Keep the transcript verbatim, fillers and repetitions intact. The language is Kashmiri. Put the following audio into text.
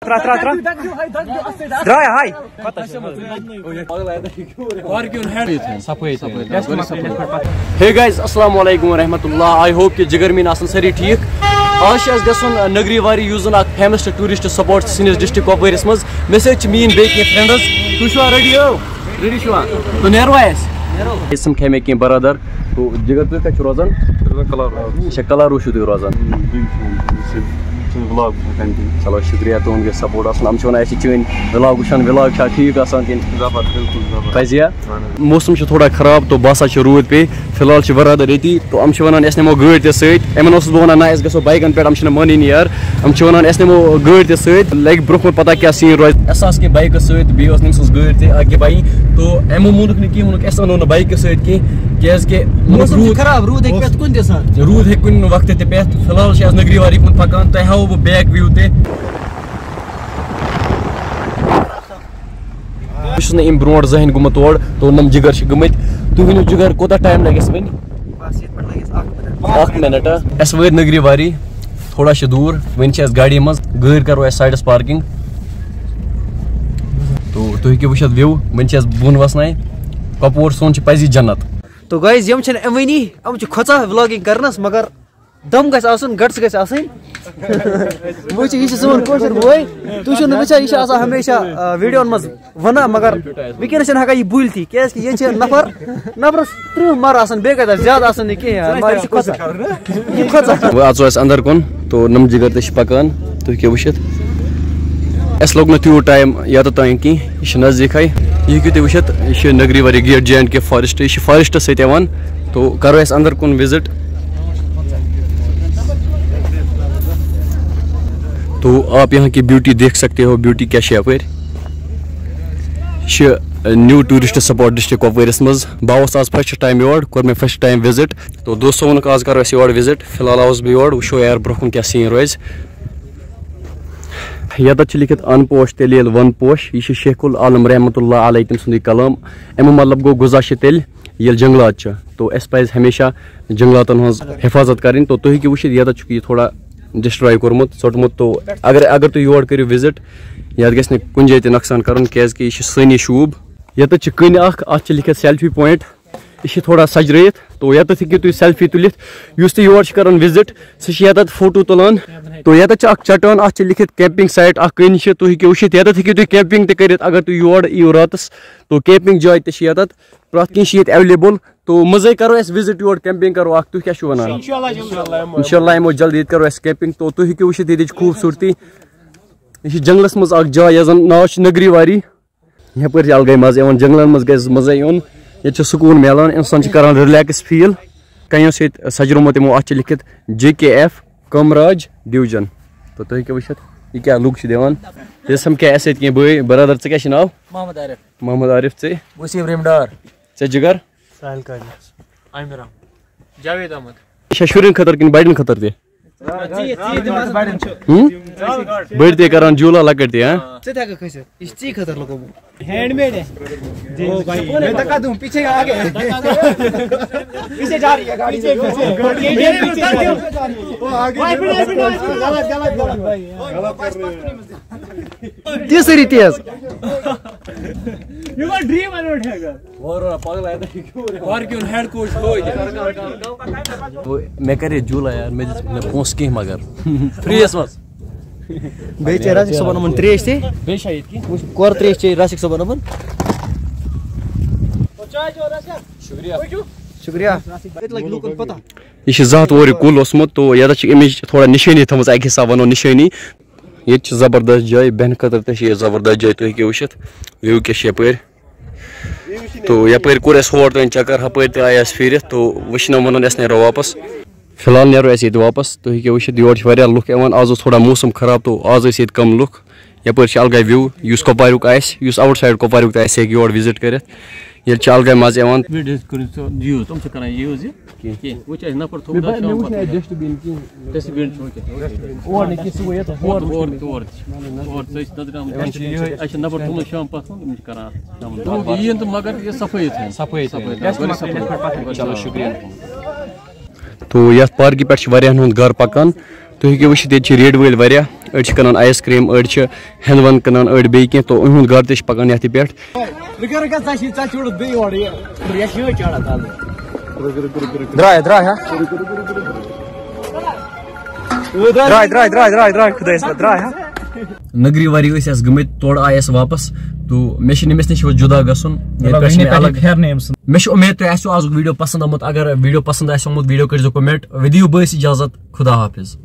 ترٛا ترٛا ترٛا درٛایا ہاے۔ Hey guys, السلام علیکم ورحمۃ اللہ۔ I hope کہ جگر میٖن آسن سٲری ٹھیٖک۔ آز چھِ اَسہِ گژھُن، آ، نگری واری، یُس زَن اکھ famous tourist spot سٲنِس district کۄپوٲرِس منٛز۔ مےٚ سۭتۍ چھِ میٛٲنۍ بیٚیہِ کینٛہہ friends۔ تُہۍ چھِوا ready؟ ہو، ready چھِوا؟ تو نیروا أسۍ؟ أسۍ سَمکھے مےٚ کینٛہہ برادر۔ تو جگر، تُہۍ کَتہِ چھِو روزان؟ روزان کلارو۔ اچھا، کلارو چھِو تُہۍ روزان۔ بیٚیہِ چھُ، یہِ چھُ، یہِ چھُ vlog ہٮ۪کان دِتھ۔ چلو شُکریہ تُہُنٛد گژھِ support آسُن۔ یِم چھِ وَنان اَسہِ چھِ چٲنۍ vlog وٕچھان، vlog چھا ٹھیٖک آسان کِنہٕ؟ زبر، بِلکُل زبر۔ پَزِ یا؟ اَہَن حظ۔ موسم چھُ تھوڑا خراب، تو باسان چھُ روٗد پیٚیہِ۔ فی الحال چھِ برادر ییٚتی، تو یِم چھِ وَنان أسۍ نِمو گٲڑۍ تہِ سۭتۍ۔ یِمَن اوسُس بہٕ وَنان نہ، أسۍ گژھو bikeن پٮ۪ٹھ، یِم چھِنہٕ مانٲنی یار۔ یِم چھِ وَنان أسۍ نِمو گٲڑۍ تہِ سۭتۍ، لَگہِ برونٛہہ کُن پَتہ کیٛاہ scene روزِ۔ اَسہِ آسہٕ کینٛہہ bikeہٕ سۭتۍ، بیٚیہِ ٲس نٔمۍ سٕنٛز گٲڑۍ تہِ اَکہِ بَیہِ۔ تو یِمو مونُکھ نہٕ کینٛہہ، ووٚنُکھ أسۍ اَنو نہٕ bikeہٕ سۭتۍ کینٛہہ، کیٛازِکہِ مطلب موسم چھُ روٗد، خراب، روٗد ہیٚکہِ پٮ۪تھ کُنہِ تہِ ساتہٕ۔ روٗد ہیٚکہِ کُنہِ وقتہٕ تہِ پٮ۪تھ۔ فی الحال چھِ أسۍ نٔگری واری کُن پَکان، تۄہہِ ہاوو بہٕ back view تہِ۔ بہٕ چھُس نہٕ اَمہِ برونٛٹھ زٕہٕنۍ گوٚمُت تور، تو نۄم جِگر چھِ گٔمٕتۍ۔ تُہۍ ؤنِو جِگر، کوٗتاہ time لَگہِ اَسہِ وۄنۍ؟ بس یِتھ پٲٹھۍ لَگہِ اَسہِ اَکھ مِنَٹ۔ اَکھ مِنَٹ، ہا؟ اَسہِ وٲتۍ نٔگری واری، تھوڑا چھِ دوٗر، وۄنۍ چھِ اَسہِ گاڑی منٛز، گٲڑۍ کَرو اَسہِ sideس parking۔ تو تُہۍ ہیٚکِو وٕچھِتھ view، وۄنۍ چھِ اَسہِ بۄن وَسنَے۔ کۄپوور سون چھِ پَزی جنت۔ تو guys، یِم چھِنہٕ یِوٲنی، یِم چھِ کھۄژان vlogging کَرنَس، مگر دم گژھِ آسُن، guts گژھِ آسٕنۍ۔ وٕچھ، یہِ چھُ سون کٲشُر بوے۔ تُہۍ چھِو نہٕ وٕچھان، یہِ چھُ آسان ہمیشہ، آ، videoن منٛز وَنان، مگر وٕنکیٚنَس چھِنہٕ ہٮ۪کان یہِ بوٗلتھٕے، کیٛازِکہِ ییٚتہِ چھِ نفر، نفرَس تٕرٛہ مَرٕ آسان، بیٚیہِ کَتہِ آسہِ زیادٕ آسان نہٕ کِہیٖنۍ، مگر یہِ چھُ کھۄژان۔ یہِ چھُ کھۄژان۔ وۄنۍ اَژو أسۍ اَندَر کُن، تو نۄم جِگر تہِ چھِ پَکان، تُہۍ ہیٚکِو وٕچھِتھ۔ اَسہِ لوٚگ نہٕ تیوٗت time یَتَتھ تام کِہیٖنۍ، یہِ چھِ نزدیٖکھٕے۔ یہِ ہیٚکِو تُہۍ وٕچھِتھ، یہِ چھِ نٔگری واری gate، J and K forest، یہِ چھِ forestس سۭتۍ یِوان۔ تو کرو أسۍ اندر کُن visit۔ تو آپ یہاں کی beauty دیکھ سکتے ہو، beauty کیٛاہ چھِ یپٲرۍ۔ یہِ چھِ new tourist spot district کۄپوٲرِس منٛز۔ بہٕ آوُس آز first time یور، کوٚر مےٚ first time visit۔ تو دوستو ووٚنُکھ آز کرو أسۍ یور visit۔ فی الحال آوُس بہٕ یور، وٕچھو یار برٛونٛہہ کُن کیٛاہ scene روزِ۔ ییٚتٮ۪تھ چھُ لیٖکھِتھ، "اَن پوش تیٚلہِ ییٚلہِ وَن پوش"۔ یہِ چھُ شیخ العالم رحمتہ اللہ علیہ تٔمۍ سُنٛدُے کلام۔ اَمیُک مطلب گوٚو، غذا چھِ تیٚلہِ ییٚلہِ جنگلات چھِ، تو اَسہِ پَزِ ہمیشہ جنگلاتَن ہٕنٛز حفاظت کَرٕنۍ۔ تو تُہۍ ہیٚکِو وٕچھِتھ، ییٚتٮ۪تھ چھُکھ یہِ تھوڑا destroy کوٚرمُت، ژوٚٹمُت۔ تو اگر، اگر تُہۍ یور کٔرِو visit، یَتھ گژھِ نہٕ کُنہِ جایہِ تہِ نۄقصان کَرُن، کیٛازِکہِ یہِ چھِ سٲنی شوٗب۔ ییٚتٮ۪تھ چھِ کٕنۍ اَکھ، اَتھ چھِ لیٖکھِتھ selfie point۔ یہِ چھِ تھوڑا سجرٲیِتھ، تو ییٚتٮ۪تھ ہیٚکِو تُہۍ selfie تُلِتھ۔ یُس تہِ یور چھِ کران visit، سُہ چھِ ییٚتٮ۪تھ photo تُلان۔ تو ییٚتٮ۪تھ چھِ اکھ چٹان، اَتھ چھِ لیٖکھِتھ camping site، اَکھ کٕنۍ چھِ، تُہۍ ہیٚکِو وٕچھِتھ۔ ییٚتٮ۪تھ ہیٚکِو تُہۍ camping تہِ کٔرِتھ، اگر تُہۍ یور یِیِو راتَس۔ تو camping جاے تہِ چھِ ییٚتٮ۪تھ، پرٛٮ۪تھ کینٛہہ چھِ ییٚتہِ available۔ تو مٔنٛزۍ کرو أسۍ visit یور، camping کرو اکھ۔ تُہۍ کیٛاہ چھِو وَنان؟ انشاءاللہ یِمو جلدی ییٚتہِ کرو أسۍ camping۔ تو تُہۍ ہیٚکِو وٕچھِتھ ییٚتِچ خوٗبصوٗرتی۔ یہِ چھِ جنگلَس منٛز اکھ جاے، یَتھ زَن ناو چھُ نگری واری۔ یپٲرۍ چھِ الگٕے مزٕ یِوان، جنگلن منٛز گژھِ مزٕ یُن۔ ییٚتہِ چھُ سکوٗن میلان، انسان چھُ کران relax feel۔ کنیو سۭتۍ سجرومُت یِمو، اَتھ چھِ لیٖکھِتھ J K F Kamraj Division۔ تہٕ تُہۍ ہیٚکِو وٕچھِتھ، یہِ کیٛاہ look چھِ دِوان۔ یہِ سمکھے اَسہِ سۭتۍ کینٛہہ بٲے برادر۔ ژٕ کیٛاہ چھِ ناو؟ محمد عارف۔ محمد عارف، ژٕ؟ وسیٖم رِمڈار۔ ژےٚ جِگر؟ ساحل قادر۔ عامر احمد۔ جاوید احمد۔ یہِ چھا شُرٮ۪ن خٲطرٕ کِنہٕ بڑٮ۪ن خٲطرٕ تہِ؟ ہُم؟ بٔڑۍ تہِ کران جوٗلہ، لۄکٕٹۍ تہِ، ہاں؟ ژٕ تہِ ہٮ۪ککھ کھٔسِتھ، یہِ چھِ ژےٚ خٲطرٕ لوٚگمُت۔ Handmade ہے۔ او بھائی، میں دھکا دوں، پیچھے آگے۔ پیچھے جا رہی ہے گاڑی۔ پیچھے، پیچھے۔ غلط، غلط، غلط۔ تیز سٲری تیز۔ یہ گوٚو dream alert ہے۔ وارٕ کیُن head coach گوٚو یہِ۔ مےٚ کَرے جوٗلہ یار، مےٚ دِژ نہٕ پونٛسہٕ کینٛہہ مگر۔ Freeیَس منٛز۔ بیٚیہِ چھِ راشِک صٲبَن یِمَن ترٛیش تہِ۔ بیٚیہِ چھا ییٚتہِ کینٛہہ؟ کورٕ ترٛیش چیٚیہِ راشِک صٲبَن یِمَن۔ شُکریہ۔ شُکریہ۔ ییٚتہِ لَگہِ لُکَن پَتہ۔ یہِ چھِ زٕ ہَتھ وُہُر کُل اوسمُت، تو یَتَتھ چھِ اَمِچ تھوڑا نِشٲنی تھٲومٕژ، اَکہِ حساب وَنو نِشٲنی۔ ییٚتہِ چھِ زبردست جاے، بیٚہنہٕ خٲطرٕ تہِ چھِ ییٚتہِ زبردست جاے، تُہۍ ہیٚکِو وٕچھِتھ view کیٛاہ چھِ یَپٲرۍ۔ تو یَپٲرۍ کوٚر اَسہِ ہور تام چکر، ہَپٲرۍ تہِ آے اَسہِ پھیٖرِتھ، تو وۄنۍ چھِنہٕ وَنُن اَسہِ نیرو واپَس۔ فی الحال نیرو أسۍ ییٚتہِ واپَس۔ تُہۍ ہیٚکِو وٕچھِتھ، یورٕ چھِ واریاہ لُکھ یِوان۔ آز اوس تھوڑا موسم خراب، تو آز ٲسۍ ییٚتہِ کَم لُکھ۔ یَپٲرۍ چھِ الگٕے view، یُس کۄپواریُک آسہِ، یُس outside کۄپواریُک تہِ آسہِ، سُہ ہیٚکہِ یور visit کٔرِتھ۔ ییٚلہِ چھِ الگٕے مَزٕ یِوان۔ Video کٔرِو سُہ use، تِم چھِ کَران use یہِ۔ کینٛہہ۔ کینٛہہ۔ وۄنۍ چھِ اَسہِ نفر تھوٚومُت مےٚ آز با-، مےٚ شام وٕچھ نہٕ پَتھ۔ اَتہِ dustbin کِہیٖنۍ۔ Dustbin چھُ وٕنکیٚس۔ اور نہٕ کینٛہہ، سُہ گوٚو یَتھ، ہور تور، تور تہِ چھِ۔ تور تہِ أسۍ نظرِ آمٕتۍ۔ اَسہِ چھِ یِہوٚے، اَسہِ چھِ نفر تھوٚومُت شام پَتھ کُن، یِم چھِ کَران اَتھ شامَن۔ تِم یِیِن تِم مگر یہِ صفٲیی تھاوٕنۍ۔ صفٲیی تھاوٕنۍ۔ صفٲیی تھاوٕنۍ۔ گۄڈٕ صفٲیی۔ چلو، شُکریہ۔ تو یَتھ پارکہِ پٮ۪ٹھ چھِ واریاہَن ہُنٛد گَرٕ پَکان۔ تُہۍ ہیٚکِو وٕچھِتھ، ییٚتہِ چھِ ریڈِ وٲلۍ واریاہ۔ أڑۍ چھِ کٕنان آیِس کرٛیٖم، أڑۍ چھِ ہٮ۪نٛد وٮ۪نٛد کٕنان، أڑۍ بیٚیہِ کینٛہہ، تہٕ یِہُنٛد گَرٕ تہِ چھِ پَکان یَتھ یہِ پٮ۪ٹھ۔ درٛاے، درٛاے، درٛاے، ہا؟ درٛاے، درٛاے، درٛاے، درٛاے، درٛاے، خۄدایَس پَتھ، درٛاے، ہا؟ نٔگری واری ٲسۍ اَسہِ گٔمٕتۍ، تورٕ آے اَسہِ واپَس۔ تہٕ مےٚ چھِنہٕ أمِس نِش وۄنۍ جُدا گژھُن، ییٚتہِ پٮ۪ٹھ چھِ مےٚ الگ۔ مےٚ چھِ اُمید تۄہہِ آسیو آزُک video پَسنٛد آمُت۔ اگر video پَسنٛد آسہِ آمُت، video کٔرۍزیو comment۔ وِدیو بٲیِس اِجازت، خدا حافظ۔